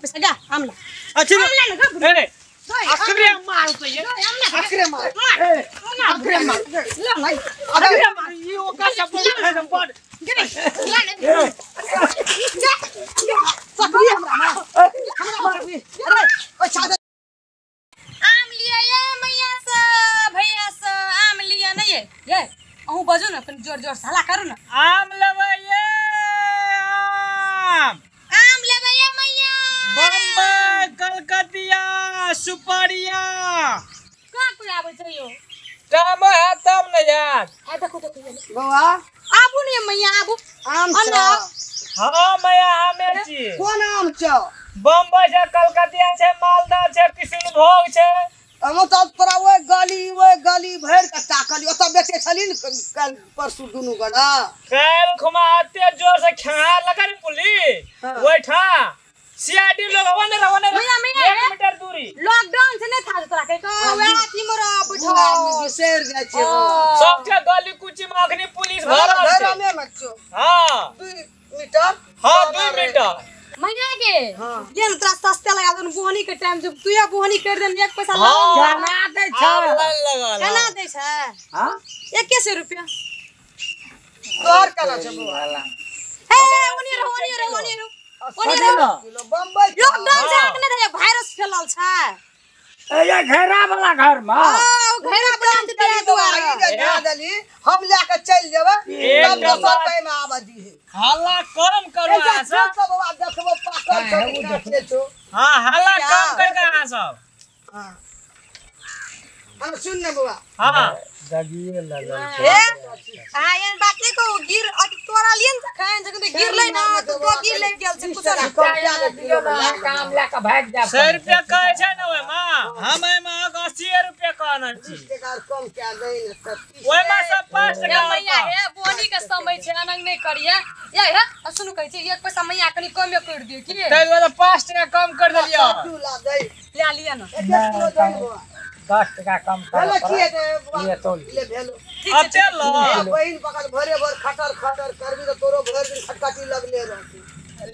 पैसा गा आम ला। अच्छा आम ला ना। ए अकरे मार तो ये अकरे मार ए अकरे मार ला ना अकरे मार ई ओका सब बड़ ला ना जा सकरी हमरा मार हमरा मारबी। अरे ओ छाद आम लिया ये मैया से भैया से आम लिया नहीं ये ये अहू बजू ना कनी जोर जोर साला करू ना। आम लेबै ये आम आम लेबै ये मैया। बम्बई कलकतिया सुपारिया का कोई आबै छै यो टाइम है तब न यार। आ देखो देखो बौआ आबू ने मैया आबू। आम छ। हां मैया आमे छी। कोन आम छ? बम्बई छै कलकतिया छै मालदा छै किशनभोग छै। हम त तोरा ओइ गली भरि के ताकली ओत बेचे छली न काल परसू दुनू गड़ा काल खुमा आते जोर से खेहार लगा रे पुलिस ओइठा सीआईडी लोग वन वन 1 मीटर दूरी लॉकडाउन से नहीं था तोरा के वह अथी मोर बैठल बिसर जाइ छै सबके गली कुची में अखनी पुलिस भरल छै। घर में छौ। हां 2 मीटर। हां 2 मीटर मैया के ये न तोरा सस्ते लगा देन बोहनी के टाइम जब तू या बोहनी कर देन एक पैसा हाँ, लगा केना दै छै? केना दै छै? हां 21 रुपया तोहर केना छै बौआ? हे ओनी रहो ओनी रहो ओनी रहो ओनी रहो। बम्बई लॉकडाउन से अखने रे वायरस फैलल छै। ए ये घेरा वाला घर में। हां ओ घेरा वाला के दिया दुआरे दे देली हम ले के चल जेबै तब 10 रुपया में आबऽ दीहे। हल्ला कम करू अहाँ सब। सब बाबा देखबो पाकल सब काटे छौ। हां हल्ला कम कर के अहाँ सब। हां हम सुन ने बौआ। हां दगिए लगल ए हां एहन बात नहीं कहू गिर तोरा लिए न तखन जखन तो गिरलै ना तो तो गिर ले गेल छै कुछ ना काम ले के भाग जा। 100 रुपया कहै छै ने ओइ मां हम ओइ मां 80 रुपया कहने छी। 20 टका कम कए दै ने त ओइ मां सब 5 टका। मैया हे बोनी के समय छै अनंग नहीं करिए ये हे सुनु कहै छै एक पैसा मैया कनी कमे कर दियो की तै दुआरे 5 टका कम कर देलियो। तू ला दै ले लिया ना 1 किलो दै बौआ। 10 टका कम कर ले तो ले भेलो अब चल लो बहिन पकड़ भरे भर खटर खटर करबी त तोरो भर दिन खटखटी लगले रहती।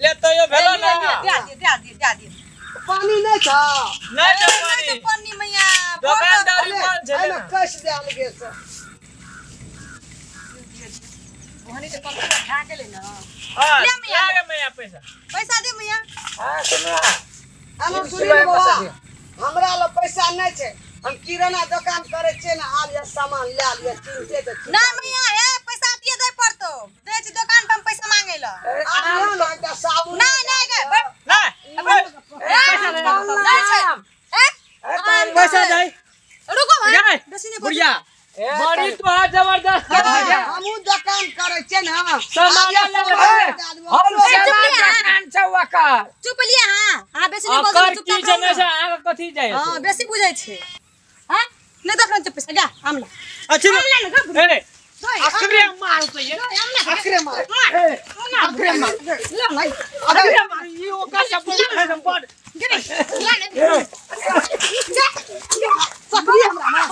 ले तो यो भेलो ना दे दे दे दे दे दे पानी नहीं था नहीं था पानी नहीं पानी मैया दुकानदारी बंद छै एमे कस देल गे से बोहनी के पंखा खा के ले ना। हां ले मैया ले मैया पैसा पैसा दे मैया। हां सुन हम सुन बौआ हमरा ल पैसा नहीं छै हम किराना दुकान करे छे ना आब ये सामान ले लिया चिंते त ना मैया हे पैसा दिए दे पड़तो दे छी दुकान पर हम पैसा मांगे ल आब ना एकटा साबुन ना ना गे ना पैसा ले छै ए पैसा दे रुको भाई बेसी नहीं बुढ़िया बड़ी तोहार जबरदस्त हमहु दुकान करे छे ना सामान ले ले हम सामान दुकान छै ओकर चुप लिया। हां हां बेसी नहीं बोल चुप की छै ने से अहाँ कथि जाय हां बेसी बुझै छै। हां नहीं देखन छै पैसा गा आम ला। अच्छा आम ला ना। ए अकरे मार तो ये अकरे मार ए अकरे मार ला ना अकरे मार ई ओका सब बड़ ला ना जा सकरी हमरा मार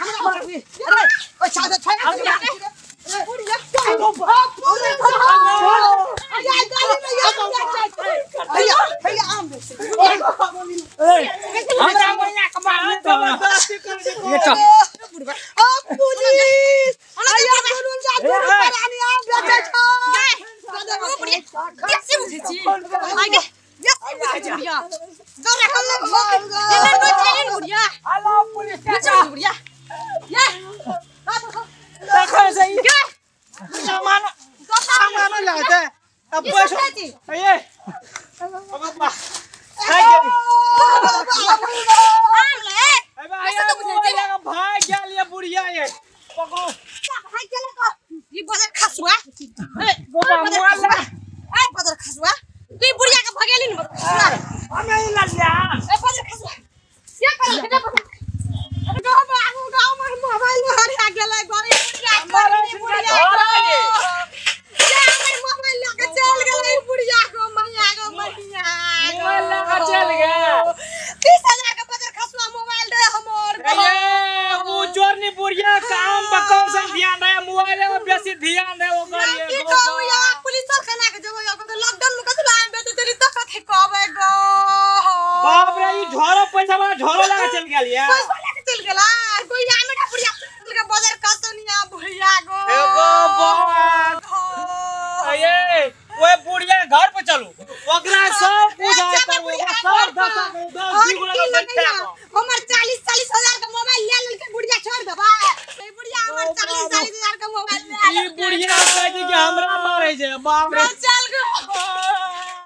हमरा मारबी। अरे ओ छाद छै बुढ़िया ओ बाप रे या गाली में या भैया भैया आम दे हमरा मैया के मारनी जबरदस्ती कर दे ये चल ओ पुलिस आया दुनू जा दुनू परानी आम बेचै छौ। बुढ़िया बेसी बुझै छी आगे बेसी बुझै छी बुढ़िया दौड़ा हम लोग इन्ने नोच लेली बुढ़िया। हेलो पुलिस चाचा बुढ़िया ये देखो सही के सामान सामान लाते अब पैसा ये बाबा खाइ गेली आम ले अबे आया भाग गेल ये बुढ़िया ये पकड़ो भाग गेल को ई बदर खसुआ ए गोबा मुआला ए बदर खसुआ तू ई बुढ़िया के भगेली न बदर खसुआ हमें ई ललिया ए बदर खसुआ के करल के अरे गांव में आगू गांव में मोबाइल में हरा गेलै गरी बुढ़िया बुढ़िया ये हमर मोबाइल लके चल गेलै बुढ़िया को मैया को मैया मोबाइल लके चल गेल। 30,000 के बदर लिया पैसा लेके चल गेला कोई आमे का बुढ़िया चल के बाजार कसनिया भैया गो एगो बात अये ओए बुढ़िया के घर पे चलू ओकरा सब पूजा करू ओकरा सब दशा करू दस बीस गोला बैठा हमर 40 40 हजार का मोबाइल ले लेलके बुढ़िया छोड़ देबा ए बुढ़िया हमर 40 40 हजार का मोबाइल ले ई बुढ़िया कहै छै कि हमरा मारै छै बाप रे।